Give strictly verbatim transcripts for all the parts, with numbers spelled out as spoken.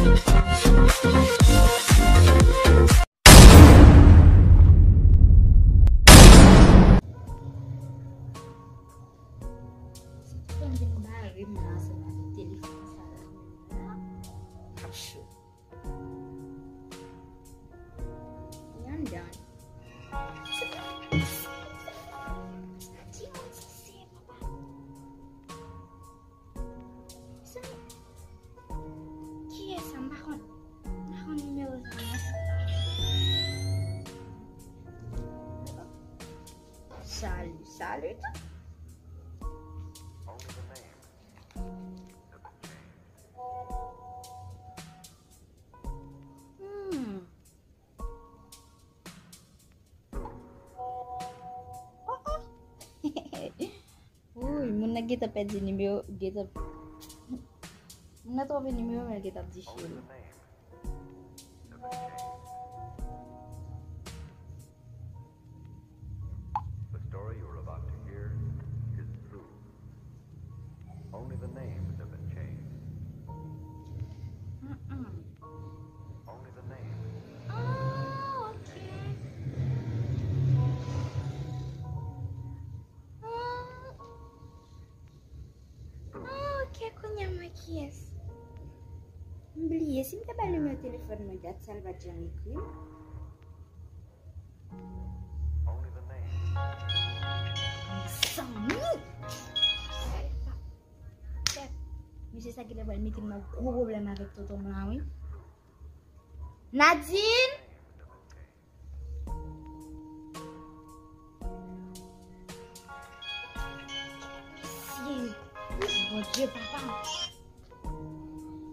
Sa fè m vin bare m la, se pa telefòn sa la. Ap cho. Li anndan. Ki moun sa se, papa? Mezanmi, kiyès sa? M pa konn, m pa konn nimewo sa non. Salut, salut. Hmm. Oh, oh. Uy, moun nan gentan pèdi nimewo, gentan, moun nan twonpe nimewo, men l gentan ap di cheri. The story you're about to hear is true. Only the names have been changed. Mm-mm. Only the names. Oh, ok. Mm. Oh, ok, kounye a m wè kiyès. M bliye, si m te ba l nimewo telefòn mwen, dat sa l pa t janm ekri m. Mezanmi! Mesye sa genlè pral mete m nan gwo pwoblèm avèk tonton m la, wi. Nadine! Mesye, Bondye, papa.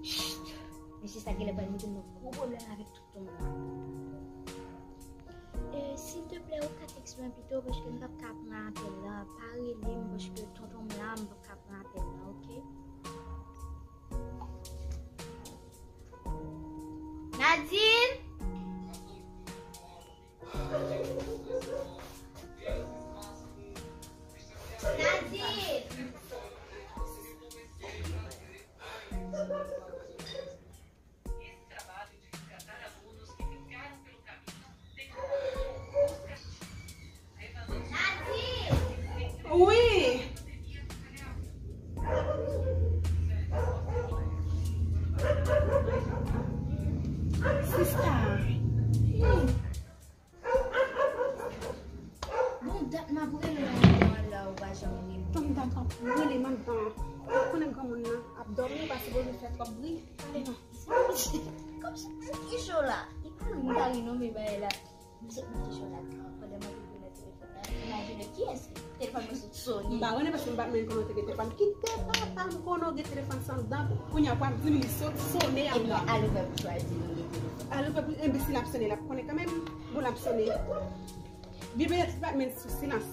Chut! Mesye sa genlè pral mete m nan gwo pwoblèm avèk tonton m la. E, silteplè, ou ka tèks mwen pito, paske m p ap ka pran apèl la. Pa rele m, paske tonton m la, m p ap ka pran apèl la, oke? Nadine! Nadine! Wi. Sista. Hmm. Bon, dat m ap rele w anndan an la, ou pa janm rele. Tann dat w ap rele m anndan an. Ou konnen granmoun nan ap dòmi, ou pa sipoze fè twòp bri. Pale non. Kòmsi, ki cho la? E pa ri, m pa ri non, men bagay la. M sot nan ki cho la, pandan m ap rele nan telefòn nan. Imajine kiyès li. Telefòn mwen sot sonnen. M pa konnen paske m pa t menm konnen w te gen telefòn. Kite papa m konnen w gen telefòn san dan. Kounye a w ap di m li sot sonnen anndan. Ebyen, al ouvè bouch ou al di m li gen telefòn. Al ouvè bouch, enbesil ap sonnen, l ap konnen kanmenm. Bon, l ap sonnen. Byen, petèt se pa t met sou silans.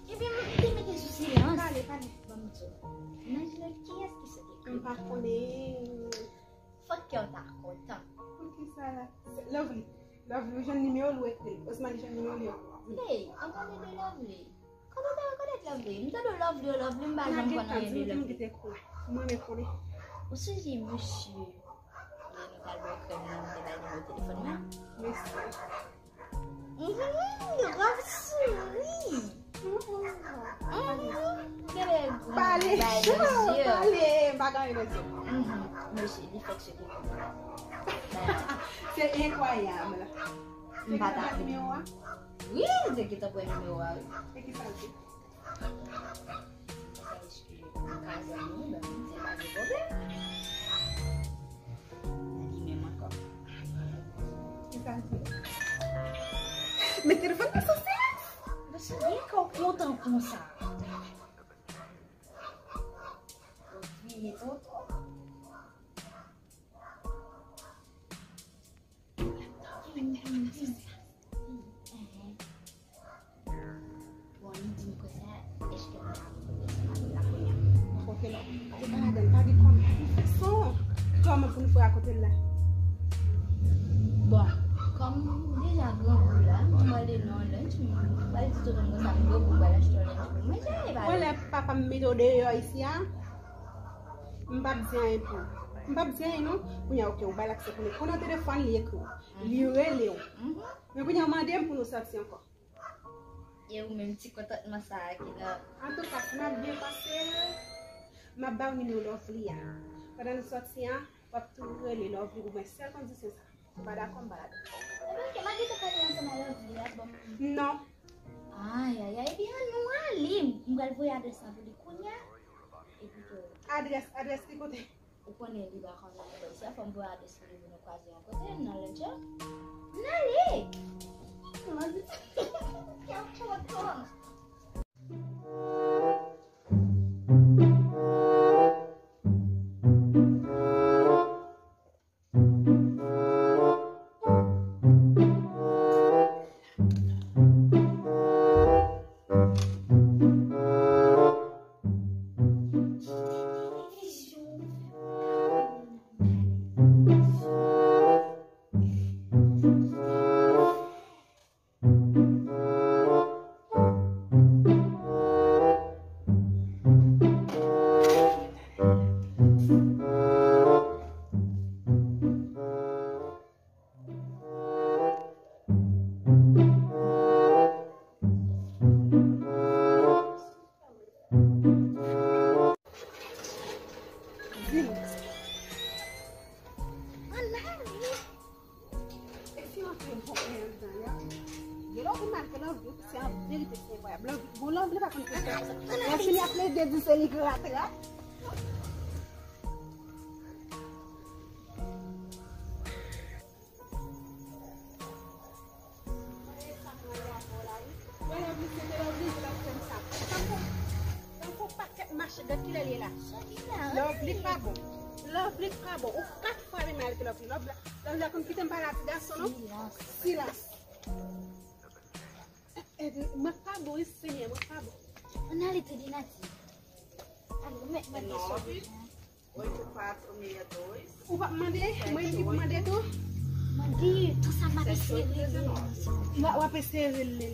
Ebyen, m te mete sou silans. Pale, pale. Ban m di w. Imajine kiyès ki sot ekri. M pa konnen. Fòk kè w ta kontan. Poukisa la? Lovely. Lovely, ou jwenn nimewo l, ou ekri l. Osman, li jwenn nimewo l, li ekri l. Hey, an pale de Lovely. Kòman w ta rekonèt Lovely? M tande w Lovely, w Lovely, m pa janm konn anyen de Lovely. Mwen, men konnen. Ou sonje mesye lè nou t al bwè krèm nan, nou te bay nimewo telefòn mwen? Mesye. Mhm, w ap souri. Mhm. Pale, pale, m pa gen anyen nan zye m. Mhm. Mesye, li fèk soti pou mwen. Se enkwayab. M pa ta nimewo a? Wi, m te gentan pran nimewo a, wi. E kisa l di? Eskize, m ka zanmi, m se pa gen pwoblèm. Li menm ankò. Kisa l di? Met telefòn nan sou silans. Mesye, byen kè w kontan konsa. Ou kriye tonton. Bon, li di m konsa, èske m ka kote sou mari la kounye a? Kote l? Te pa ladan, pa gen kòm, pa gen fason. Kòman pou nou fè rakonte l la? Bon, kòm m deja grangou la, m pral ale nan yon lunch, m pral di tonton m konsa m grangou, m pral achte yon lunch pou mwen, jere pa. Bon, lè papa m mete w deyò isi a, m p ap di anyen pou ou. M p ap di anyen non. Kounye a, oke, ou ba l aksè pou li konn nan telefòn, li ekri w. Li rele w. Men kounye a, ou mande m pou nou sòti ankò. E ou menm ti kontantman sa a ki nan. Antouka, si m ap byen pase l, m ap ba w nimewo Lovely a. Pandan nou sòti an, w ap tou rele Lovely pou mwen, sèl kondisyon sa. Ou pa dakò, m pa dakò. Ebyen, m a gentan pale ansanm a Lovely a, bon. Non. Ayayay, ebyen, ann nou ale. M pral voye adrès la pou li kounye a. Epi ke. Adrès, adrès ki kote? Ou konnen li pa konn nan isi a, fò m voye adrès pou li pou nou kwaze yon kote, nan lòt jan. N ale! Kè w twò tonn. E si w antre bon en anndan, ya. Gen lè w vin mal ke Lovely, se an verite, se enkwayab. Love, bon, Lovely pa konn kèsyon konsa. Lè fini ap plede di se li ki rate a. Mwen Lovely, se te Lovely ki ap fè m sa. Tankou, tankou pakèt mache, gad kilè l ye la. Lovely pa bon. Lovely pa bon. Ou kat fwa vin mal ke Lovely. Lovely, Lovely konn kite m pale a ti gason, non? Silas. Mwen pa bon, wi, Senyè, mwen pa bon. Ann ale, Teddy Nati. Ale, mèt mande sou. Oito, quatro, meia, dois. Ou p ap mande? Mwen menm ki pou mande tou? Mande tou sa m ap eseye regle. W ap eseye regle.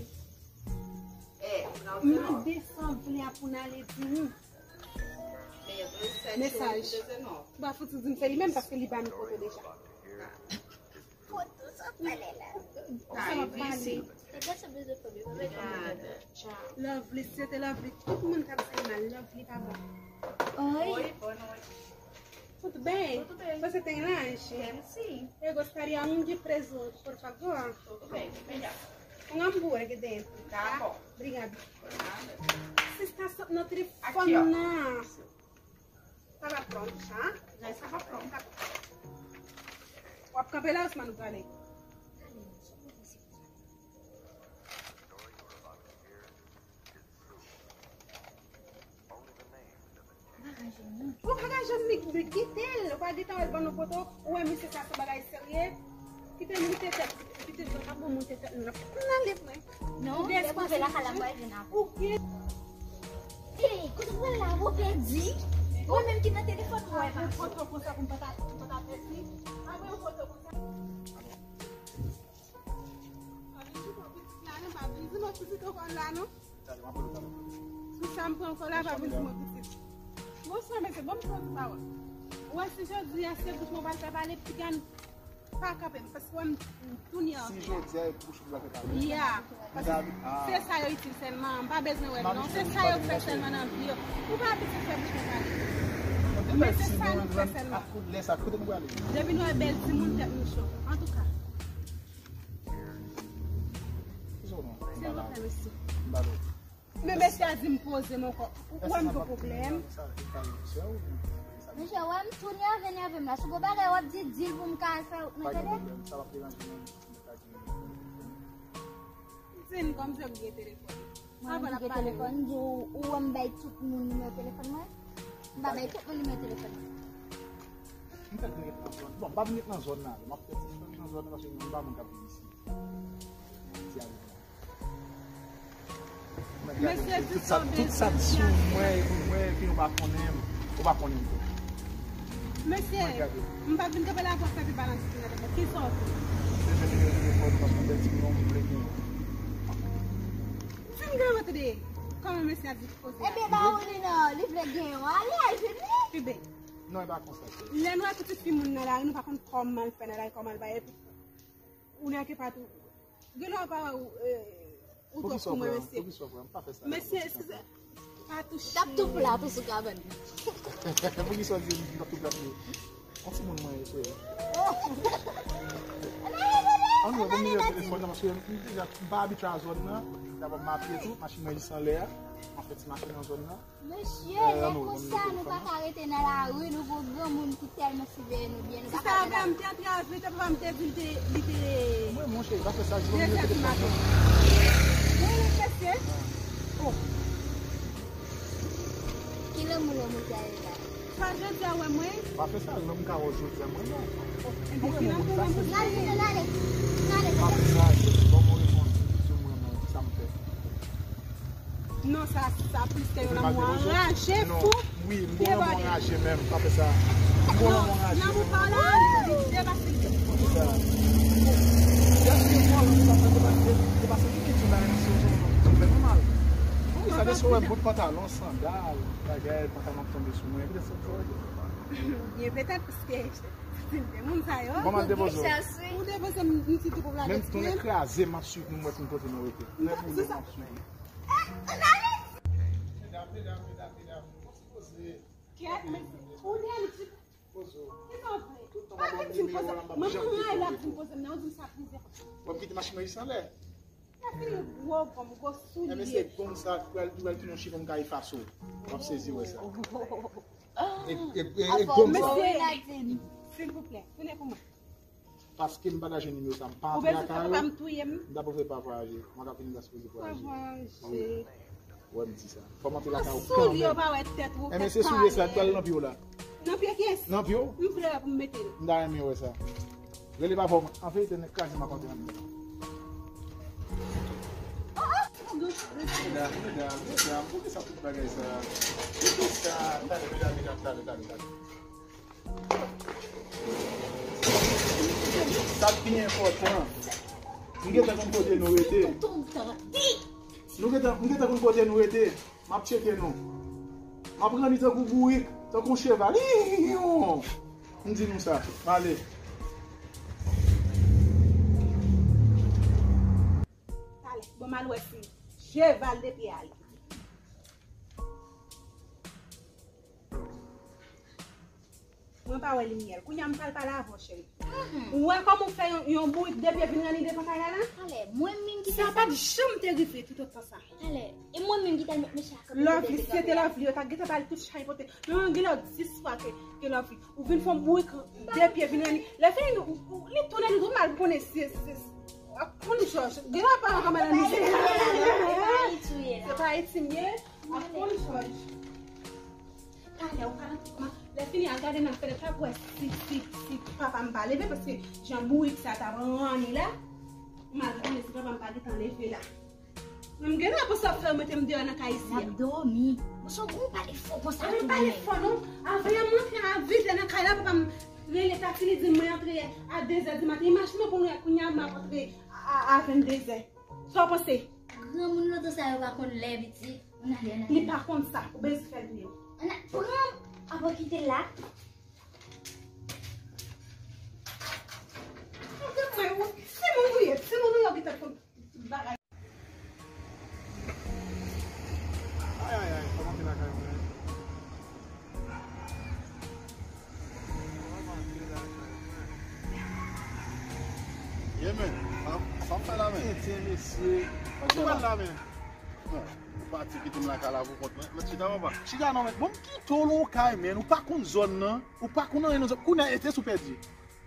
Mande sa w vle a pou n ale di nou. Mesaj. Ou pa fouti di m se li menm paske li ba nou foto deja. Foto sa pale la. Sa m ap pale. Lovely, se te Lovely. Tout moun k ap di mal, Lovely pa bon. Oi. Oi, boa noite. Tudo bem? Tudo bem. Você tem lanche? Temos sim. Eu gostaria um de presunto, por favor. Tudo bem, vou pegar. Um hambúrguer dentro, tá? Tá bom. Obrigada. Por nada. Você está só no telefone, não. Aqui, ó. Tava pronto já? Já estava pronto. Tá bom. W ap kanpe la, Osman, ou prale? Ou pa ka janm li, li kite l. Ou pa gentan wè l ban nou foto. Ou wè misye sa se bagay serye. Kite l moute tèt. Kite l pa bon moute tèt nou. N ale mwen. Non, lè pwouve lakay la, m pral vin apre. Ou gen. Hey, kote w pral la, ou pèdi? Mwen menm ki nan telefòn mwen, pa foto konsa pou m pa ta, pou m pa ta pèdi. Pa pran yon foto konsa. Pa vin di non, pitit la, non, pa vin di non, pitit ankò la, non. Sou sa m pran ankò la, pa vin di mwen pitit. Bonswa, mesye, ban m pran ti pawòl. Ou wè, si jodi a, se bouch mwen pral fè pale, piga n pa kanpe m, paske wè m, m tou ni anvi. Si jodi a, e bouch mwen pral fè pale. Ya, paske se sa yo itil sèlman, m pa bezwen wè l non. Se sa yo fè sèlman nan vi yo. Ou pa abitye fè bouch mwen pale. Men se sa nou fè sèlman. Depi nou wè bèl timoun, tèt nou cho. Antouka. Silvouplè, mesye. Men mesye a di m poze m ankò. Ou kwè m gen pwoblèm? Mesye, wè m tou nève, nève m la. Si w gon bagay w ap di, di l pou m ka al fè wout mwen, tande? Di m kòmsi w gen telefòn. Mwen ki gen telefòn, di w, ou wè m bay tout moun nimewo telefòn mwen? M pa bay tout moun nimewo telefòn mwen. M fèk vin ret nan zòn. Bon, m pa vin ret nan zòn nan. M ap fè ti fèk nan zòn nan paske m pa moun k ap viv isit. Di a ret la. Mesye, tout sa, tout sa sou mwen, mwen, epi ou pa konnen m, ou pa konnen m tou. Mesye, m pa vin kanpe la pou ap fè pi balans ki nan tèt mwen. Kisa w vle? Mesye, se yon telefòn, paske m pèdi yon, m vle gen yon. Fin gade tande kòman mesye a dipoze. Ebyen, ba ou li non, li vle gen yon. Ale, al vini. Pi byen. Non, e pa konsa. Lè nou wè pitit fi moun nan lari, nou pa konn kòman l fè nan lari, kòman l bay, epi ou nèke pa tou. Gen lè w pa wè ou, eh, ou twòp pou mwen, mesye. Poukisa w pran, poukisa w pran? M pa fè sa. Mesye, eskize. Pa touche. T ap tou plat ou sou kabann. Poukisa w di m t ap tou plat li? On timoun mwen ye, cheri. Ann wè, ban m nimewo telefòn nan, paske m deja, m pa abitye a zòn nan. Dabò, m apiye tou, machin mwen jis anlè a. M ap fè ti mache nan zòn nan. Mesye, lè konsa, nou pa ka rete nan lari, nou gon granmoun ki tèlman siveye nou byen, nou pa ka rete nan lari. Sista, m te antre avè l, papa m te di l te, li te... Mwen, monchè, pa fè sa, jwenn mwen telefòn nan. Wi, wi, mesye. Oh. Ki lanmou lanmou sa ye la? Sa jodi a wè mwen. Pa fè sa, lè m ka wè w jodi a mwen non. Epi ki lanmou lanmou sa ye? N ale, n ale, n ale. Pa fè sa, jodi, ban m yon repons, di m mwen menm, sa m fè. Non, sa, sa plis ke yon lanmou anraje, fou, debòde. Wi, m gon lanmou anraje menm, pa fè sa. M gon lanmou anraje menm. Non, lanmou pa la, li depase. Pa fè sa. Dènye vòlè sa fè depase, depase ki ki di la, se yon, se yon, se yon fè nou mal. Wi, sa deske w wè m bout pantalon, sandal, bagay, pantalon ap tonbe sou mwen, epi se yon fè. Byen, petèt paske se moun sa yo. Bon, m al depoze w. Ou depoze m, m ti tou pou la. Menm si tounen kraze, m ap swiv nou, m wè kote nou rete. Tounen pou nou, m ap swiv nou. Medam, medam, medam, medam. Poze. Kèt, men ou dèyè li ti. Poze w. Kisa w vle? Tout tan w ap ban m nimewo w la, m p ap janm dekouvri w. Mwen, mwen, la, di m poze m nan, ou di m sa plizyè fwa. W ap kite machin nan jis anlè. Sa fini gwo gonm, gwo soulye. Enben, se gonm sa, pral, pral tounen yon chimen m ka efase w. W ap sezi wè sa. E, e, e, e gonm sa. Mesye, silvouplè, tounen pou mwen. Paske m pataje nimewo sa, m pa antre lakay ou. Ou bezwen papa m touye m? M ta prefere pa vwayaje. Mwen ka vini la sipoze vwayaje. Pa vwayaje. Wi. Wè m di sa. Fò m antre lakay ou kanmenm. Soulye w pa wè tèt ou, tèt kale. Enben se soulye sa, l pral nan pye w la. Nan pye kiyès? Nan pye w. M vle wè pou m mete l. M ta renmen wè sa. Rele papa w, an verite, nèg kraze m ap antre anndan. Medam, medam, medam, poukisa tout bagay sa? Poukisa? Tande, medam, medam, tande, tande, tande. Sa k pi enpòtan, m gentan konn kote nou rete. Nou gentan, m gentan konn kote nou rete. M ap tcheke nou. M ap rann li tankou bourik, tankou yon cheval. M di nou sa. M ale. Talè, bon, m al wè si cheval de pye a ye. Mwen pa wè limyè. Kounye a m pral pale avè w, cheri. Ou wè kòman w fè yon, yon bourik de pye vin ranni devan kay la la? Talè, mwen menm ki fè sa. Sa pa t janm te rive toutotan sa. Talè, e mwen menm ki t al met mesye a kanpe kote l te kanpe a. Lovely, si se te Lovely, yo ta gentan ba l tout chay pote. Men mwen gen lè w di dis fwa ke, ke Lovely. Ou vin fè yon bourik de pye vin ranni. Lè fini, ou, ou, li tounen, li tou mal konnen si, si, si. Ak moun Jòj. Gen lè w ap pale kòman nan mizik. Se pa Ayiti m ye. Ak moun Jòj. Talè ou ka nan tout kòman. Lè fini, al gade nan fenèt la pou wè si, si, si papa m pa leve, paske jan bourik sa t ap ranni la, m al gade si papa m pa gentan leve la. Men m gen lè pou sa fè mete m deyò nan kay isi a. L ap dòmi. Bon, sa w gon pale fò konsa tou menm. Pale fò non. Avè m antre a vit lè nan kay la, papa m rele taksi, li di m mwen antre a de zè di maten. Imajine w pou mwen kounye a m ap antre a, a, a venn de zè. Sa w panse? Granmoun lontan sa yo pa konn lè, pitit. Ann ale, ann ale. Li pa konn sa. Ou bezwen fè l touye w. Ann ale, pran m. Apa w kite l la. Antre mwen, ou, se moun ou ye. Se moun ou ye, ou gentan konn tout bagay. Ay, ay, ay, fò m antre lakay mwen. Ye, men, sa, sa w fè la, men? Tenten, mesye. Kote w al la, men? Bon, ou pati kite m lakay la pou kont mwen. Mèt chita, papa. Chita non, men. Bon, m kite w nan yon kay, men. Ou pa konn zòn nan. Ou pa konn anyen nan zòn. Kounye a, e te sou pèdi.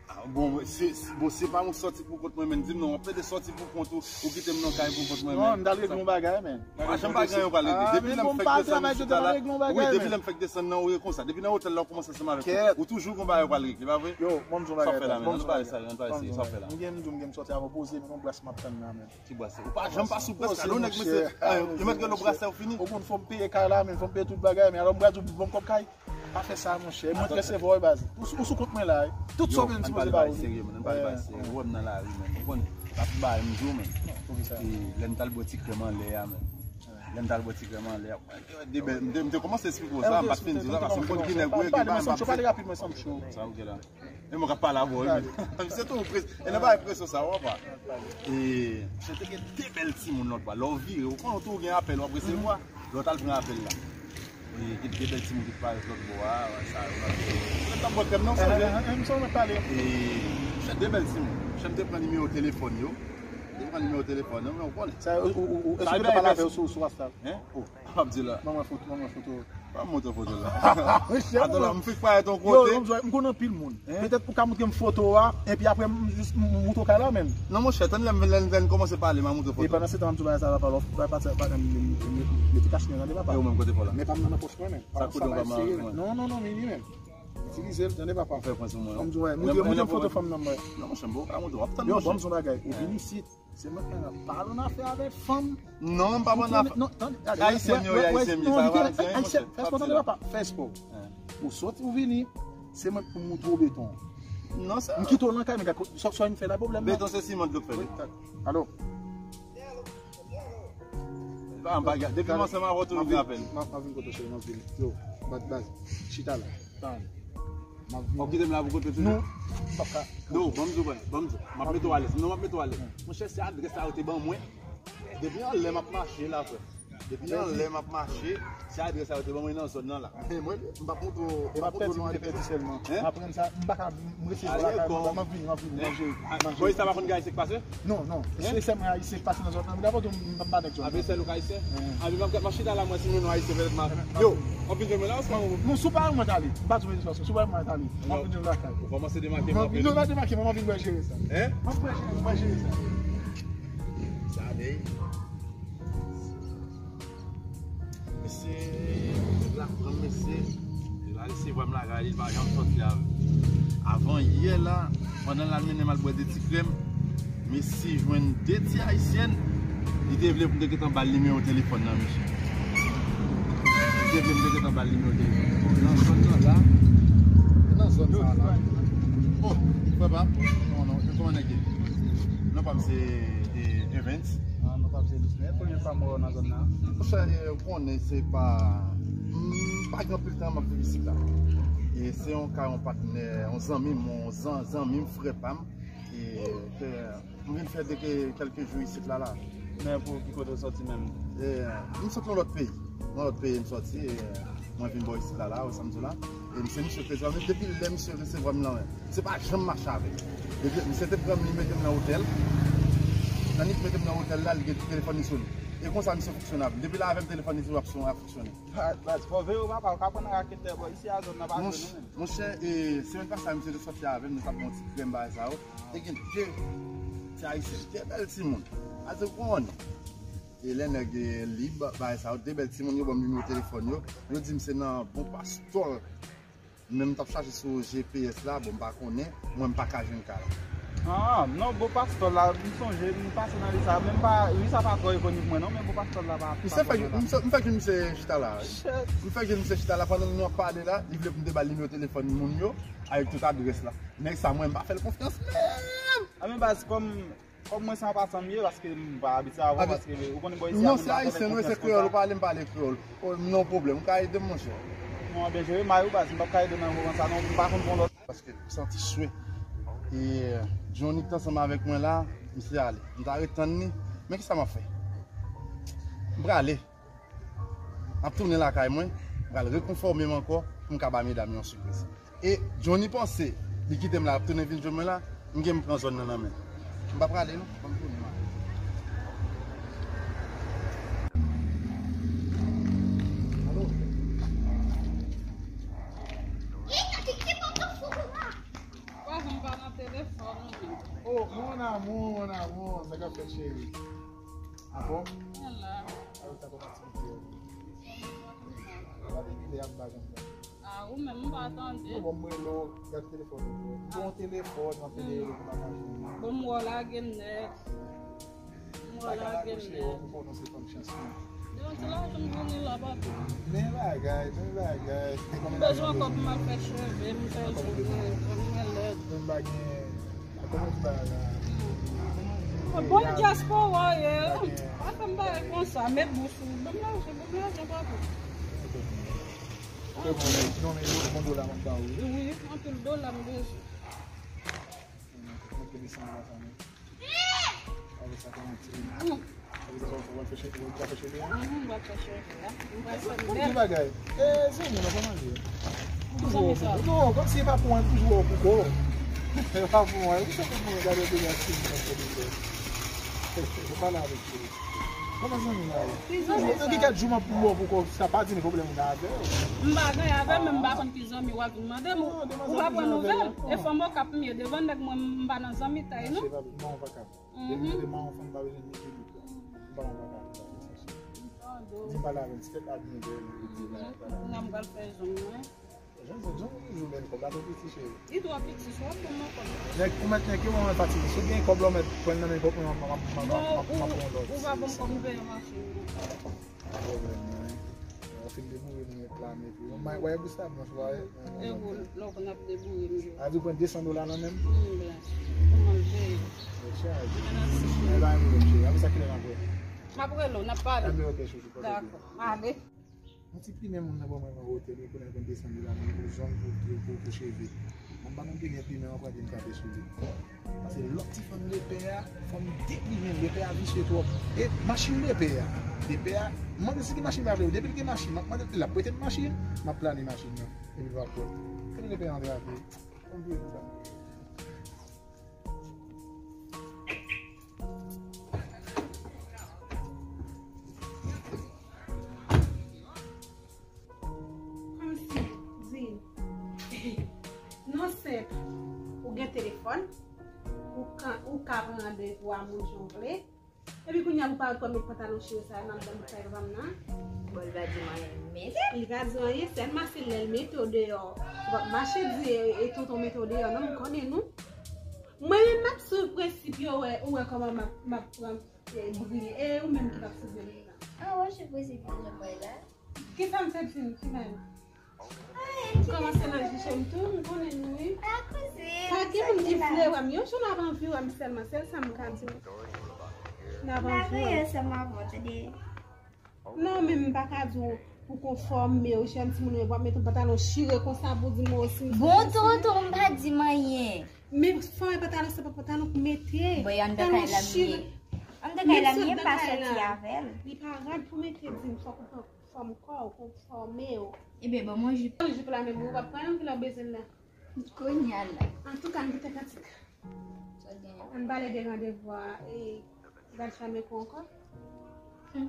Ah, bon, se, se, bon, se pa mwen sòti pou kont mwen, men di m non, w ap plede sòti pou kont ou, ou kite m nan kay pou kont mwen, men. Non, m t al regle yon bagay, men. Pa janm pa gen anyen w pral regle. Depi lè m fèk desann isit la, wi, depi lè m fèk desann nan, ou ye konsa. Depi nan otèl la, ou kòmanse ansanm avèk mwen. Ou toujou gon bagay w pral regle, pa vre? Yo, ban m di yon bagay. Sa w fè la, men? Ann pale sa, ann pale sa, sa w fè la? M gen m di w, m gen m sòti avè w poze, men yon bras m ap tann la, men. Ti brasè. Ou pa janm pa sou brasè. Alò, nèg, mesye, yo mèt gen lòt brasè, ou fini. Ou konn fò m peye kay la, men fò m peye tout bagay, men alò m pral di w ban m kòb kay. Pa fè sa, monchè. Mwen t resevwa w, baz. Ou sou, ou sou kont mwen la, wi. Tout sa w bezwen, m sipoze ba ou li. Yo, ann pale bagay serye, man. Ann pale bagay serye. Ou wè m nan lari, man. Ou konn, pa tout bagay m di w, man. Poukisa? E lè m t al bwè ti krèm anlè a, man. M t al bwè ti krèm anlè. De bèl, m te, m te kòmanse esplike w sa, m pa t fin di w sa, paske m konn ki nèg ou ye, ki pa m pa pale rapidman, Sancho. Sa ou gen la? E mwen k ap pale avè w, wi. Se tou prese. E nan bagay presyon sa, w ap. E, se te gen de bèl timoun lòt bò. Lè w vire, ou konnen tou gen apèl, w ap resevwa. Lè w t al pran apèl la. E, gen de bèl timoun ki te parèt lòt bò a, sa yo. Mwen t ap bwè krèm nan, sonje. M sonje pale. E, se de bèl timoun. Chèf te pran nimewo telefòn yo. Te pran nimewo telefòn yo, men w konnen. Sa, ou, ou, ou, èske w te pale avè yo sou, sou WhatsApp? Hein? Oh. M ap di la. Ban mwen foto, ban mwen foto. Pa montre foto la. Atò la, m fèk parèt yon kote. Yo, m konn anpil moun. Hein? Petèt ou ka montre m foto a, epi apre m jis m montre w kay la, menm. Non, monchè, tann lè m, lè m, lè m kòmanse pale, m a montre foto. E pandan se tan, m tou bagay sa va pa lòf, pa, pa, pa, mete kach nan tande papa. E ou menm kote pa la? Men pa m nan nan pòch mwen, menm. Sa kote w pa serye, menm? Non, non, non, mini menm. Itilize l, tande papa. Fè pran sou mwen. Montre m foto fanm nan mwen. Non, monchè, m poko ka montre w. Ap tann, monchè. Yo, ban m son bagay. Ou vin isit. Se mwen k ap pale ann afè avèk fanm. Non, m pa konn afè. Non, tande, gade, Ayisyen yo, Ayisyen yo, sa va di anyen, monchè. Fè spò, tande papa, fè spò. Ou soti, ou vini, se mwen k pou moutre w beton. Non, sa. M kite w nan kay, men gade, sa w vin fè la pwoblèm la. Beton se siman dlo k fè. Wi, alo. Depi m ansanm avè w, toujou gen apèl. M ap vin kote w, cheri, m ap vin. Yo, bat baz, chita la. Tann. M ap vini. W ap kite m la pou kote toujou? Non, m p ap ka. Non, ban m di w, ban m di w. M ap mete w alèz. Non, m ap mete w alèz. Monchè, se adrès sa yo te ban mwen. Depi anlè m ap mache la, frè. Depi anlè m ap mache, se adrès sa yo te ban mwen nan zòn nan la. Men mwen, m p ap montre w, m p ap montre w non adrès. Hein? M aprann sa, m pa ka, m resevwa lakay mwen, m ap vini, m ap vini, manje, manje. Boy, sa pa konn gen Ayisyen k pase? Non, non. Se sèlman Ayisyen k pase nan zòn nan. Dabò tou, m pa nèg zòn nan. Abe sèl ou k Ayisyen? Abe m ap, m ap chita la, mwen, si mwen non Ayisyen, pètèt m a, yo, w ap vin jwenn mwen la, ou se pa yon... Non, si w pa wè mwen, t ale. M pa di w mezon, si w pa wè mwen, t ale. M ap vin jwenn lakay. Ou kòmanse demake m anpil. Non, pa demake mwen, m ap vin wè jere sa. Hein? M ap wè jere, m wè jere sa. Sa ale. Mesye, nèg la pran m, mesye. Li la resevwa m lakay li, li pa janm sòti avè m. Avan yè la, pandan l al mennen m al bwè de ti krèm, mesye jwenn de ti ayisyèn. Li te vle pou m te gentan ba l nimewo telefòn nan, mesye. Li te vle m te gentan ba l nimewo telefòn. Nan zòn nan la, nan zòn sa la. Oh, frè pa m. Non, non, kòman nèg ye? Non, pa m se, e, Evans. Ah, non, pa m se Lusne. Premye fwa m wè w nan zòn nan. Monchè, e, ou konnen se pa, m pa gen anpil tan m ap viv isit la. E se yon ka, yon patnè, yon zanmi m, yon zan-, zanmi m, frè pa m. E, ke, m vin fè de ke, kèlke jou isit la, la. Men pou ki kote w sòti menm? E, m sot nan lòt peyi. Nan lòt peyi m sòti, e, mwen vin bò isit la, la, ou sa m di w la. E se misye k resevwa m, depi lè misye resevwa m nan, se pa janm mache avè l. Depi misye te pran m, li mete m nan otèl. Nan li mete m nan otèl la, li gen telefòn li sou li. E konsa misye fonksyone avè m. Depi l avè m, telefòn li toujou ap son-, ap fonksyone. Baz, baz, fò veye w papa, ou ka pran nan raketè bò isi a, zòn nan pa jwenn ou menm. Monchè, e, semèn pase a, misye te sòti avè m, nou t ap pran yon ti krèm bagay sa yo. Te gen de ti ayisyen, de bèl timoun. Ase w konnen. E lè nèg, e, lib, bagay sa yo, de bèl timoun yo ban m nimewo telefòn yo. Yo di m se nan Bon Pastò. Men m t ap chache sou G P S la, bon, m pa konnen. Mwen, m pa ka jwenn kay la. Ah, non, Bon Pastò la, m sonje, m pase nan ri sa. Men m pa, ri sa pa twò ikònik mwen, non, men Bon Pastò la pa, misye fè, misye, m fè jwenn misye chita la, wi. M fè jwenn misye chita la, pandan nou ap pale la, li vle pou m te ba l nimewo telefòn moun yo, avèk tout adrès la. Nèg sa, mwen, m pa fè l konfyans, menm. Ah, men baz, kòm Kòm mwen se an pasan m ye, paske m pa abitye avè w, paske ou konnen bò isi a, moun pa fè nèg konfyans konsa. Non, se ayisyen, wi, se kreyòl, ou pale, m pale kreyòl. Oh, non pwoblèm, ou ka ede m, monchè. Non, byen jere, may ou baz, m p ap ka ede w nan moman sa, non, m pa konn bon lòt. Paske m santi swe. E Johnny ki t ansanm avèk mwen la, misye ale. M ta ret tann li, men kisa m ap fè? M prale. M ap tounen lakay mwen, m pral rekonfòme m ankò pou m ka ba medam yo yon sipriz. E Johnny panse li kite m la, l ap tounen vin jwenn mwen la, m gen m pran zòn nan nan men. M pa prale non, ban m tounen la. Alo? Eita, que que botou fogo lá? Quase não vai na telefone, né? Oh, mon amour, mon amour, sa k ap fèt, cheri? Anfòm? Mwen la. Alo, sa kòman? Gade ki lè ap bay konsa. Ah, ou menm, ou pa tande. Bon, mwen lo, gad telefòn ou. Bon, telefòn, mwen te rele pou pa ka jwenn. Bon, m wè w lage m nèt. M wè w lage m nèt. Ou konnen se fanm chans mwen. Depi se la tou m vini la, papi. Men bagay, men bagay. M bezwen kòb pou m al fè cheve, m fè cheve, mwen lèd. Men bagay. Kòman ti bagay la? Bon dyaspora ye. Pa fè m bagay konsa, met bouch ou. Ban m lajan, ban m lajan, papa. Bon, non, men bon dola m ap ba ou. Wi, anpil dola m bezwen. Mwen te desann la sa, men. Avè sa, kòman ti. Avè sa, w ap fè cheve, w ap fè cheve a? Mhm, w ap fè cheve a. Mwen pral fè m bèl. Yon bagay. E, zanmi, nan pa manje. Toujou wè w pou kò. Non, kòmsi e pa pou mwen, toujou wè w pou kò. E pa pou mwen. Ou sa pou mwen gade de la ti nan fè de fè. Ou pale avèk cheve. Kòman zanmi la ye? Toujou, gen kèk jou m ap wè w pou kò, sa pa di m pwoblèm ou gen avè l. M pa gen avè l, men m pa konn ki zanmi w ap vin mande m. Ou pa pran nouvèl. E fanm Okap m ye, devan nèg mwen, m pa nan zanmitay, non. Mwen pa kab. Depi mwen te mawon fanm pa bezwen ni kibit la. M pa yon papa. Di m pale avè l, ti tèt admire l, li di la, pale. Kounye a m pral fè zong mwen. Jan zong, zong toujou bèl kòb la, tou piti cheri. Li twò piti, si w ap ban m yon kòb. Nèg, ou mèt nèg yo, mwen fatige. Si w gen kòb la, ou mèt pran nan men pòp mwen, m ap pran yon lòt. Ou pa ban m kòb, m peye machin. Pwoblèm nan, wi. Lè w fin deboure, nou met la, met wi. Mwen, wè, Gustave, mwen, wè. E ou, lè w konn ap deboure m yo. A di w pran de san dola nan men m? Hmm, blan. Kòman l peye? Mèt chaje. E ba m, cheri. Apre sa, kilè n ap wè? M ap rele w, n ap pale. Enben, ok, chouchou, pa de pwoblèm. Dakò. Ale. Yon ti plimen moun nan ban mwen nan otèl, wi, konnen l pran de san dola, men pou zong, pou, pou, pou, pou cheve. Mwen pa menm te gen plimen ankò, epi m kanpe sou li. Paske lòt ti fanm lepè a, fò m deplimen l, lepè a visye twòp. E machin lepè a, lepè a, m mande si gen machin pa vle, depi l gen machin, m ap mande l, l ap prete m machin, m ap plane machin nan, epi l va pran. Kote lepè a antre a vre? Antre sa. Kòmsi, di, non senp, ou gen telefòn, ou ka, ou ka pran randevou a moun jan w vle. Epi kounye a pou parèt pou met pantalon chire sa, nan anndan bout kay papa m nan. Bon, li pa di m anyen, li mete. Li pa di anyen, sèlman se lè l mete w deyò. Ou p ap mache di, e, e tonton mete w deyò, non, m konnen nou. Mwen menm m ap swiv prensip yo, wè, ou wè kòman m ap, m ap pran, e, briye. E ou menm ki p ap swiv yo menm nan. Ah, w ap swiv prensip yo, jan m wè la. Kisa m te di m, ki bagay? Kòmanse nan jiche m tou, m konnen nou wi. Pa gen moun ki vle wè m, yon jou n ap anvi wè m sèlman, sèl sa m ka di w. N ap anvi wè m. Non, men m pa ka di w pou konfòme w, jan timoun yo, w ap mete yon pantalon chire konsa pou di m osi. Bon, tonton, m pa di m anyen. Men fò e pantalon, se pa pantalon pou mete. Bon, e anndan kay la m ye. Anndan kay la m ye, m pa sòti avè l. Li pa rad pou mete, di m fòk ou pran. Fòm kò w, pou fòme w. Ebyen, ban mwen jip. Jip la menm, ou p ap pran l, kilè w bezwen l la? Kounye a la. Antouka, m kite kantik. Sa w genyen? Ann pale de randevou a, e, Gad Flamenco ankò. Hmm.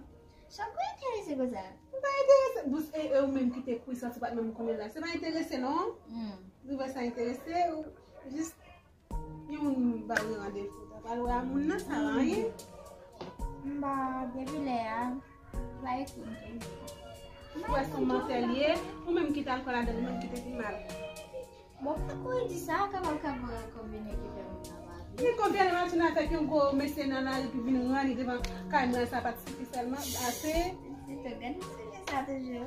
Sa w enterese konsa? M pa enterese. Bous, e, e ou menm ki te kouri sòti, pa t menm konnen la. Se pa enterese, non? Hmm. Ou wè sa enterese, ou jis Yon moun ba li randevou, ta pral wè a moun nan, sa va anyen. M pa, depi lè a, li pa ekri m tou. Ou wè se yon mantè li ye, ou menm ki t al kwè ladan l, ou menm ki te pi mal. Bon, pa kouri di sa, kapab, kapab konbine ki fè moun nan pa vle. Li konbine machin avèk yon gwo mesye nan lari ki vin ranni devan kay mwen, sa pa t sifi sèlman, ase. Se te gad mesye sa toujou.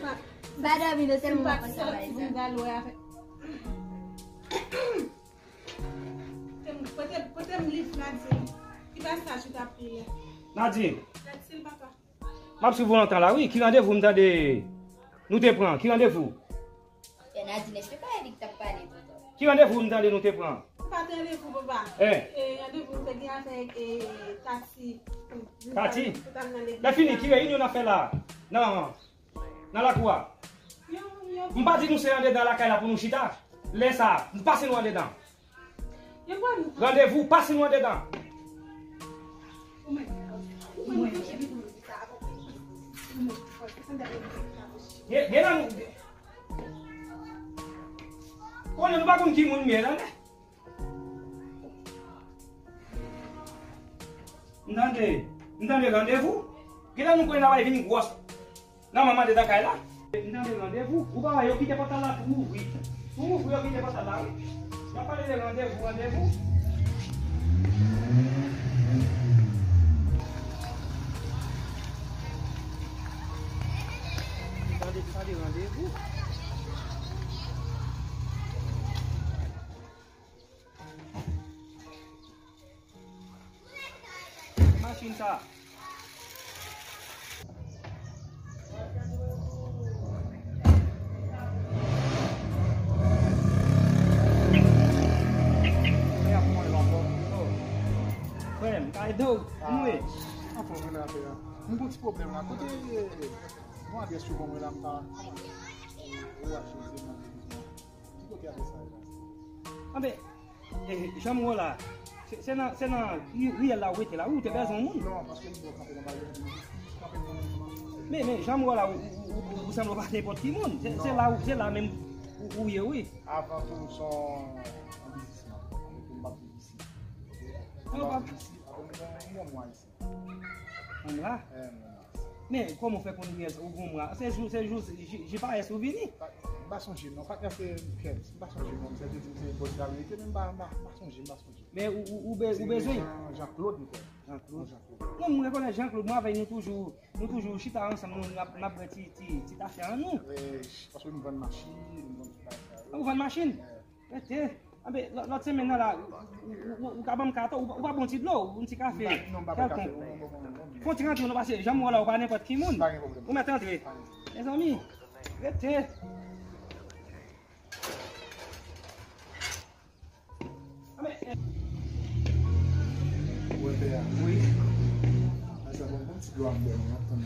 Pa dòmi, non sèlman w ap panse avèk sa. Kote m, kote m liv Nadine? Ki pasaj ou t ap li a? Nadine. Gad sil papa. M ap swiv ou lontan la wi. Ki randevou m tande nou te pran? Ki randevou? Fè Nadine, èske pa Erik t ap pale tonton? Ki randevou m tande nou te pran? Se pa t randevou papa. Eh. E randevou m te gen avèk, e, Tati. Tati? Pou t al nan legliz la. Lè fini, ki reyinyon n ap fè la? Non. Nan lakou a. M pa di nou se andedan lakay la pou nou chita. Lè sa a, pase nou andedan. Randevou, pase nou andedan. Gen, gen nan nou. Konnen nou pa konn ki moun m ye, tande. M tande, m tande randevou. Genlè nou konnen n ap vin gwòs nan manman dedan kay la. M tande randevou. Ou pa wè yo kite pòt la tou ouvri. Tou ouvri, yo kite pòt la wi. Y ap pale de randevou, randevou. M tande, m tande randevou. Machin sa. Frè m, ka ede w? Anfè, mwen la, frè. Mwen gon ti pwoblèm la. Kote yon adrès ou ban mwen la, m ka ou achte zye mwen bezwen. Ki kote adrès sa ye la? Anben, eh, jan m wè w la, se, se nan, se nan ri-, riyèl la ou rete la, wi, ou te bezwen yon moun. Non, paske m bò kanpe nan bagay, kanpe nan moun. Men, men, jan m wè w la, ou, ou, ou, ou sanble pa nenpòt ki moun. Se, se la, ou, se la menm ou, ou ye, wi. Avan tou, se yon biznisman. Mwen pa isi. Mwen pa isi. Avan m gen yon mwa isi. Yon mwa? Eh, yon mwa. Men, kòman w fè konn riyèl sa, ou gen yon mwa? Se jou, se jou, je, je pa ès ou vini. M pa sonje, non. Patnè se kèt. M pa sonje, non. Misye te di m se bòs laverite, men m pa, m pa, m pa sonje, m pa sonje. Men ou, ou, ou be-, ou bezwen? Jean, Jean Claude, m kwè. Jean Claude. Jean Claude. Non, mwen rekonèt Jean Claude, mwen avè l, nou toujou, nou toujou chita ansanm, nou, n ap, n ap bwè ti, ti, ti tafe an nou. Eh, paske m vann machin, m vann tout bagay sa yo. Ou vann machin? Eh. Rete. Anben, lòt, lòt semèn nan la, ou, ou, ou, ou ka ban m kat ou, ou pa, ou pa bon ti dlo, yon ti kafe. M pa, non, m pa bwè kafe, kèlkonk. Bon, bon, bon, bon, bon. Fè yon ti rantre, non, paske jan m wè w la, ou pa nenpòt ki moun. Pa gen pwoblèm. Ou mèt antre. Pa gen. Mezanmi, rete. Anben, eh. Ou wè pè a? Wi. Ay, sa bon, bon ti dlo a m bwè, non, tann.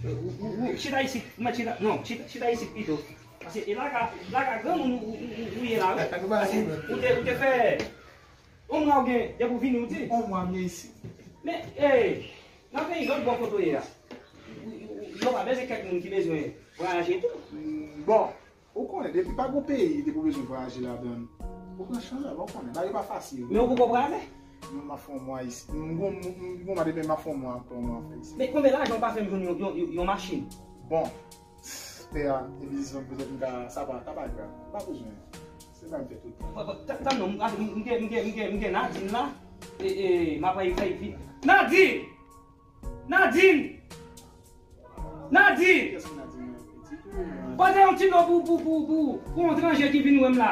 Ou, ou, ou, chita isit, ou mèt chita, non, chita, chita isit pito. Paske e laga, laga granmoun ou, ou, ou, ou ye la, wi. Ou te, ou te fè yon mwa ou gen, depi w vini, ou di. Yon mwa m ye isi. Men, eh, nan peyi lòt bò kote w ye a, ou, ou, ou, yo pa bezwen kèk moun ki bezwen vwayaje tou. Mm, bon, ou konnen, depi pa gon peyi, depi w bezwen vwayaje ladan l, ou pran chans la, ou konnen, bagay pa fasil. Men ou poko prale? Non, m ap fè yon mwa isi. M gon, m, m gon mwa depi m ap fè yon mwa, m ap fè yon mwa isi. Men konbyen lajan ou pa fè m jwenn yon, yon, yon, yon machin? Bon, pè a, e biznis lan petèt m ka, sa pa, sa pa grav. M pa bezwen. Se pa m fè tout tan. Bon, bon, ta, ta non, m, m, m, m, m, m gen Nadine la. E, e, m ap fè vit. Nadine! Nadine! Nadine! Kiyès ki Nadine nan? Pitit ou? Pote yon ti dlo pou, pou, pou, pou, pou yon tranje ki vin wè m la.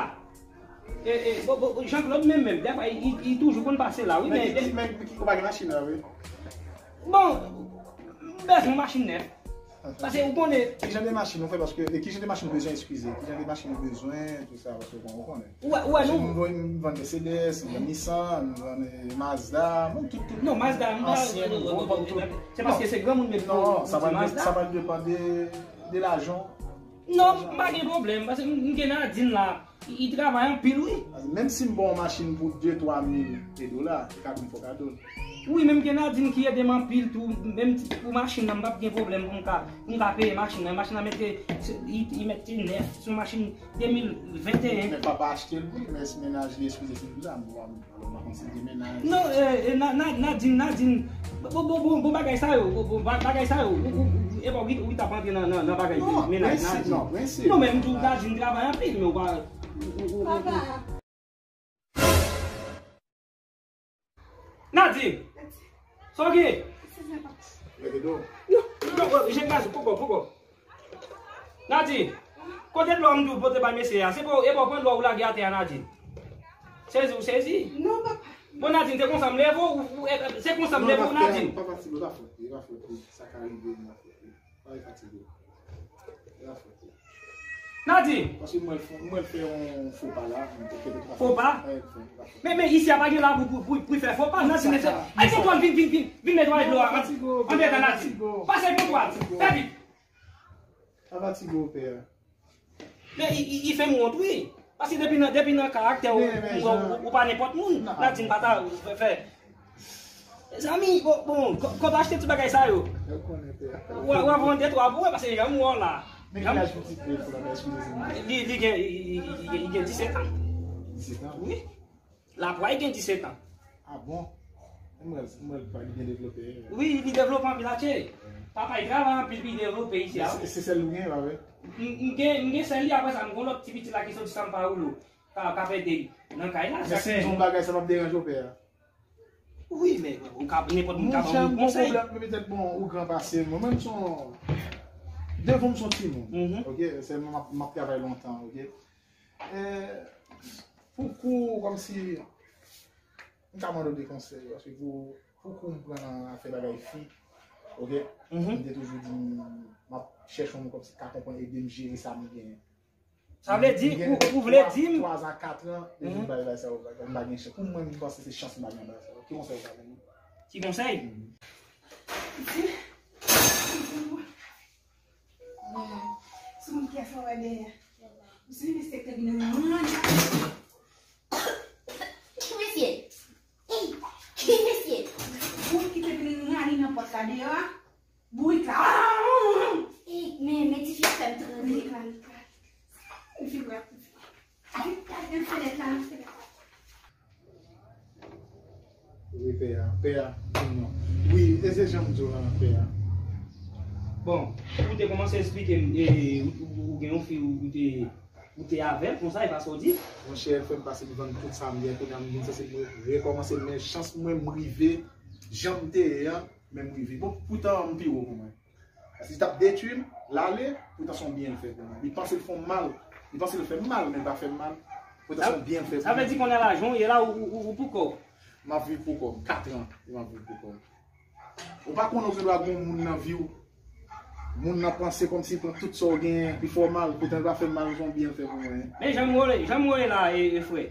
E, e, bon, bon, Jean Claude menm, menm, dèfwa, li, li, li toujou konn pase la, wi, men, men ki, men ki konpa gen machin nan, wi? Bon, m bezwen yon machin nèf. Paske ou konnen. Ki jan de machin ou fè, paske, e ki jan de machin ou bezwen, eskize? Ki jan de machin ou bezwen, tout sa, paske, bon, ou konnen. Ou wè, ou wè, nou. M vann Mercedes, m vann Nissan, m vann, eh, Mazda, m vann tout, tout. Non, Mazda, m pa, ansyen, nouvo, m vann tout. Se paske se granmoun menm ki di Mazda. Non, sa va, sa va depann de, de lajan. Non, m pa gen pwoblèm, paske m, m gen Nadine la. Li, li travay anpil, wi. Menm si m ba w yon machin pou de, twa mil dola, li ka vin fè w kado l. Wi, menm gen Nadine ki ede m anpil tou, menm ti, pou machin nan, m p ap gen pwoblèm pou m ka, pou m ka peye machin nan. Machin nan mete, se, li, li mete nèf, se yon machin de mil venteyen. Men papa achte l pou li, men si mennaj li, eskize si m di sa, m pa, m pa konn si l gen mennaj. Non, eh, eh, Na-, Na-, Nadine, Nadine, bon, bon, bon, bon, bon bagay sa yo, bon, bon, ba-, bagay sa yo, ou, ou, ou, e pa ou ki, ou ki t ap antre nan, nan, nan bagay mennaj Nadine. Non, prensip, non, prensip. Non, men m di w Nadine travay anpil, men ou pa, ou, ou, ou, ou, ou. Papa. Nadine! Sa w gen? Mete dlo. Non, non, non, jen gaz, poko, poko. Nadine, kote dlo a m di w pote bay mesye a? Se pa w, e pa w pran dlo a ou lage atè a, Nadine? Sezi, ou sezi? Non, papa. Bon, Nadine, se konsa m leve w, ou, ou, e, se konsa m leve w, Nadine? Non, pa fatige, pa fè, pa fè, sa ka rive, pa fè. Pa fatige. Nadine! Paske mwen, mwen fè yon fo pa la. Fo pa? Men, men isi a pa gen labou pou, pou, pou fè fo pa. Nadine, se, ay, kontwòl, vin, vin, vin, vin netwaye dlo a. Antre nan Nadine. Pase kontwòl. Fè vit. Pa fatige, pè. Men, i, i, i fè m wont, wi. Paske depi nan, depi nan karaktè w, ou, ou, ou pa nenpòt moun. Nadine pa ta fè, fè. Mezanmi, bon, bon, kò-, kòman achte ti bagay sa yo? Yo konnen, pè. W a, w a vann de twa pou mwen, paske jan m wè w la. Men ki laj pitit li pou la, eskize, se mwen. Li, li gen, li, li, li, li gen disèt an. Disèt an? Wi. Lapwa, li gen disèt an. Ah bon? Mwen, mwen pa li byen devlope. Wi, li devlope anpil, atye. Papa, li travay anpil, pi li devlope isi a. Se, se sèl ou gen, pa vre? M, m gen, m gen sèl li, apre sa, m gen lòt ti pitit la ki soti São Paulo. Ka, ka ede nan kay la. Men si m di yon bagay, sa p ap deranje w, pè a? Wi, men ou ka, nenpòt moun ka ban w konsèy. Mon chè, m gon pwoblèm, men petèt, bon, ou gran pase m. Mwen, m se yon, devan m se yon timoun, oke? Sèlman m ap, m ap travay lontan, oke? E, pou kou, kòmsi, m ka mande w de konsèy, paske pou, Pou kou m pran nan afè bagay fi, oke? M te toujou di m, m ap chèche yon moun kòmsi k ka konprann, ede m jere sa m genyen. Sa vle di, ou, ou vle di m. Twa zan, kat an, depi m bay bagay sa yo, m pa gen chans. Pou mwen, m panse se chans m pa gen bagay sa yo. Ki konsèy ou ka ban mwen? Ki konsèy? Piti, piti, sou moun ki ap fè wè dèyè. Ou se mesye ki te vin nan mwen. Ki mesye? Ki mesye? Moun ki te vin rale nan pòt la deyò a. Bourik la. Men, men tifi a fè m tremble. Bourik la, bourik la. Tifi a, tifi a. Bourik la, gen fenèt la, nan fenèt la. Wi, pè a, pè a, di m non. Wi, e se jan m di w lan, pè a. Bon, ou te kòmanse eksplike m, e, ou, ou, ou gen yon fi, ou, ou te, ou te avè l, konsa, e pa sa w di? Monchè, fè m pase m vann tout sa m gen, kounye a m vin sanse m rekòmanse, men chans mwen, m rive, jan m te ye an, men m rive. Bon, poutan, m pi wo pou mwen. Paske li t ap detwi m, l ale, poutan se yon byen l fè pou mwen. Li panse l fè m mal, li panse l fè m mal, men l pa fè m mal. Poutan se yon byen l fè pou mwen. Sa vle di kounye a la, jan w ye la, ou, ou, ou pou kò w? M ap viv pou kò m, kat an, m ap viv pou kò m. Ou pa konnen ou gen dwa gen yon moun nan vi w. Moun nan panse kòmsi l pran tout sa w genyen, li fè w mal, poutan l pa fè m mal, se yon byen l fè pou mwen. Men jan m wè, jan m wè la, e, e frè.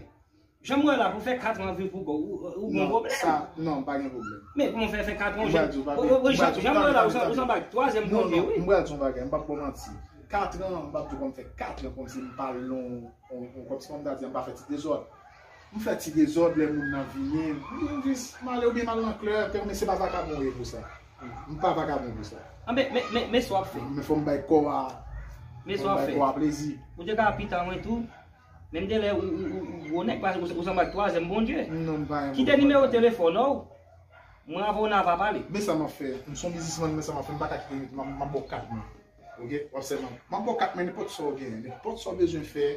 Jan m wè la, pou fè kat an viv pou kò w, ou, ou gen yon pwoblèm. Sa, non, m pa gen pwoblèm. Men kòman w fè fè kat an, jan, jan m wè la, ou sanble ak twazyèm Bondye, wi. Non, non, m pral di w yon bagay, m p ap ba w manti. Kat an, m p ap di w kòm m fè kat an, kòmsi m pa l nan, kòmsi kòm m ta di, m pa fè ti dezòd. M fè ti dezòd lè moun nan vini, m jis, m ale oubyen m al nan klèb, men se pa vakabon w ye pou sa. M pa vakabon pou sa. Anben, men, men, men sa w ap fè. Men fò m bay kò a, men sa w ap fè. Kò a plezi. Ou te ka pita mwen tou. Menm de lè ou, ou, ou, ou gwo nèg, paske ou, ou sanble ak twazyèm Bondye. Non, m pa yon Kite nimewo telefòn ou. Mwen avè w n a va pale. Men sa m ap fè. M se yon biznismann, men sa m ap fè. M pa ka kite nèg, m ap, m ap ba w kat mwen. Oke? W ap sèvi m. M ap ba w kat mwen, nenpòt sa w genyen. Nenpòt sa w bezwen fè,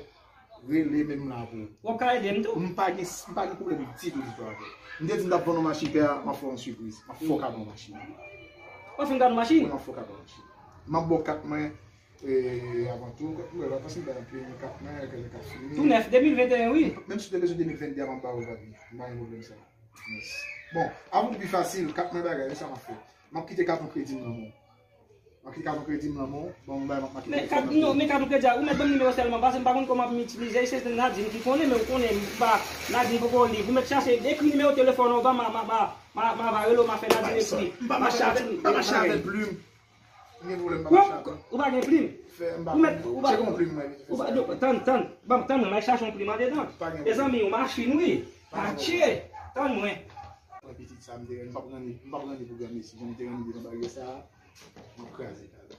rele, men m la pou ou. W ap ka ede m tou. M pa gen, m pa gen pwoblèm ditou, ditou avè w. M te di m t ap vann yon machin, pè a, m ap fè w yon sipriz. M ap fè w kado yon machin. W ap fè m kado machin? Wi, m ap fè w kado yon machin. M ap ba w kat mwen. E, avan tou, mwen pa panse m bay anpil, men kat mwen, kèlke kat fini. Tou nèf, de mil venteyen, wi. Menm si w te bezwen de mil venndè a, m ap ba ou, papi. M pa gen pwoblèm sa. Yes. Bon, avan pou pi fasil, kat mwen bagay, men sa m ap fè. M ap kite kat an kredi m nan men w. M ap kite kat an kredi m nan men w. Bon, m bay, m ap make telefòn nan. Men kat, non, men kat an kredi a, ou mèt ban m nimewo sèlman, paske m pa konn kòman ap itilize, se Nadine ki konnen, men ou konnen, m pa, Nadine poko liv. Ou mèt chache, ekri nimewo telefòn ou ban m, m a, m a, m a, m a, m a va rele w, m a fè Nadine ekri. M pa mache avèk, m pa mache avèk plim. M gen pwoblèm, m pa mache avè l. Ou pa gen plim? Fè, m pa konn. Ou mèt, ou pa, tcheke yon plim mwen vite fè sa. Tann, tann. Ban m, tann mwen, m al chache yon plim andedan. Pa gen pwoblèm. Mezanmi, yon machin wi. Atchè! Tann mwen. Mwen pitit sa m te renmen, m p ap ranni, m p ap ranni pou granmesi. Jan m te ranni devan baryè sa a, m ap kraze kay la.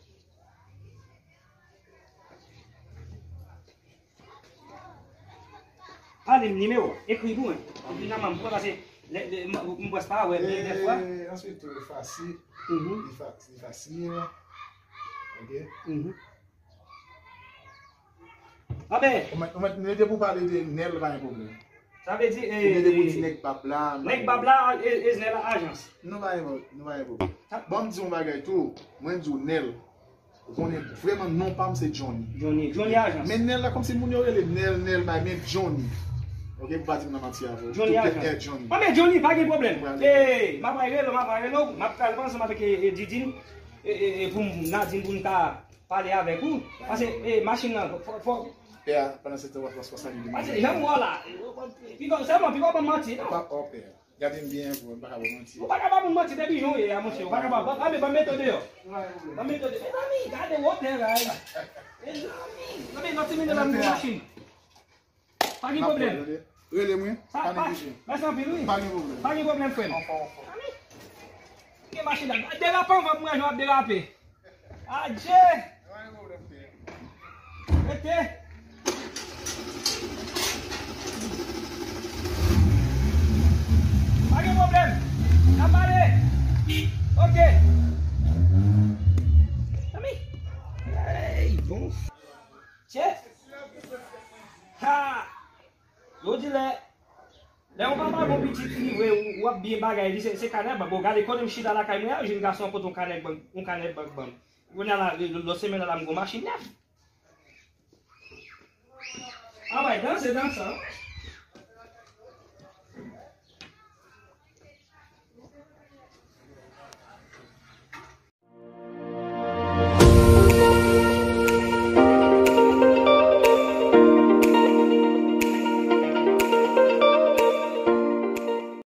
Pale m nimewo, ekri pou mwen. Epi nan manm pou mwen, paske lè, lè, m, m pwès pa wè byen dèfwa. E, answit tou, li fasil. Mhm. Li fa-, li fasil. Ok? Mhm. Anben. Ou mèt, ou mèt, nou te pou pale de Nèl, pa gen pwoblèm. Sa vle di, e, ou te pou di nèg bab la. Nèg bab la, e, e, Nèl ajans. Nou pa gen pwoblèm, nou pa gen pwoblèm. Bon, m di yon bagay tou, mwen di w Nèl. Ou konnen vrèman non pa m se Johnny. Johnny, Johnny Ajans. Men Nèl la kòmsi moun yo rele Nèl, Nèl bay, men Johnny. Ok, pou pa di m nan manti avè w. Johnny Ajans. Tout tèt Johnny. Bon, men Johnny, pa gen pwoblèm. Ee, m ap rele w, m ap rele w, m ap pral panse m avèk e, e, Didine, e, e, e, pou m, Nadine, pou n ka pale avèk ou. Paske, e, machin nan, fò, fò. Pè a, pandan se tan w ap pase li. Paske jan m wè w la, piko, sèlman piko ban m manti, non. Pa, oh, pè a. Gade m byen, bro, m pa ka ba w manti. Ou pa ka ba moun manti depi jan w ye a, monchè. Ou pa ka ba, ba, ba, ba mete w deyò. Ba mete w deyò. Mezanmi, gade wotè, guys. Mezanmi, mezanmi, lòt semèn la m gen machin. Pa gen pwoblèm. Rele mwen. Pa neglije. Mèsi anpil, wi. Pa gen pwoblèm. Pa gen pwoblèm, frè m. Anfòm, anfòm. Mezanmi. Gen machin la. Derape anvan m wè jan w ap derape. Adje! Rete! Pa gen pwoblèm! N ap pale! Ok! Zanmi! Ey, bon! Tchè! Ha! Yo di lè Lè yon papa gon pitit li vre, ou, w ap byen bagay li, se, se kanè bank. Bon, gade kote m chita lakay mwen a, yon jenn gason an pote yon kanè bank, yon kanè bank ban m. Kounye a la, lòt semèn nan la m gon machin nèf. Anmwey, danse, danse.